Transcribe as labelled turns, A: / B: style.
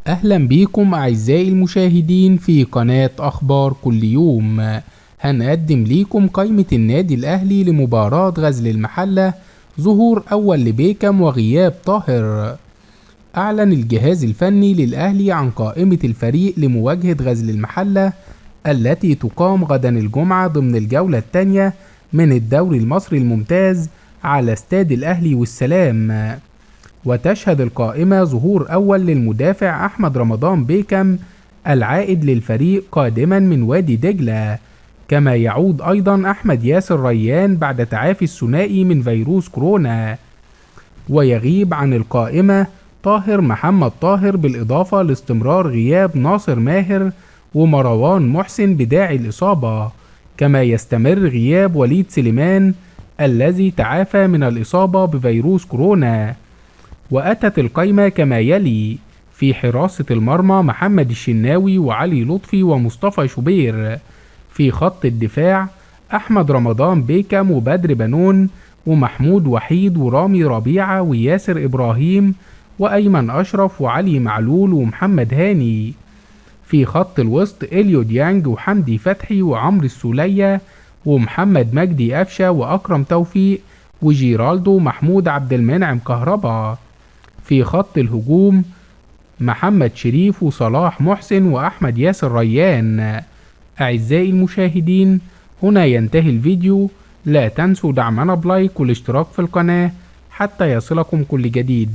A: أهلا بيكم أعزائي المشاهدين في قناة أخبار كل يوم. هنقدم ليكم قائمة النادي الأهلي لمباراة غزل المحلة، ظهور أول لبيكم وغياب طاهر. أعلن الجهاز الفني للأهلي عن قائمة الفريق لمواجهة غزل المحلة التي تقام غدا الجمعة ضمن الجولة الثانية من الدوري المصري الممتاز على استاد الأهلي والسلام. وتشهد القائمة ظهور أول للمدافع أحمد رمضان بيكم العائد للفريق قادما من وادي دجلة، كما يعود أيضا أحمد ياسر ريان بعد تعافي الثنائي من فيروس كورونا. ويغيب عن القائمة طاهر محمد طاهر، بالإضافة لاستمرار غياب ناصر ماهر ومروان محسن بداعي الإصابة، كما يستمر غياب وليد سليمان الذي تعافى من الإصابة بفيروس كورونا. وأتت القائمة كما يلي: في حراسة المرمى محمد الشناوي وعلي لطفي ومصطفى شوبير، في خط الدفاع أحمد رمضان بيكم وبدر بنون ومحمود وحيد ورامي ربيعة وياسر إبراهيم وأيمن أشرف وعلي معلول ومحمد هاني، في خط الوسط إليو ديانج وحمدي فتحي وعمرو السولية ومحمد مجدي أفشة وأكرم توفيق وجيرالدو محمود عبد المنعم كهربا، في خط الهجوم محمد شريف وصلاح محسن وأحمد ياسر ريان. أعزائي المشاهدين، هنا ينتهي الفيديو. لا تنسوا دعمنا بلايك والاشتراك في القناة حتى يصلكم كل جديد.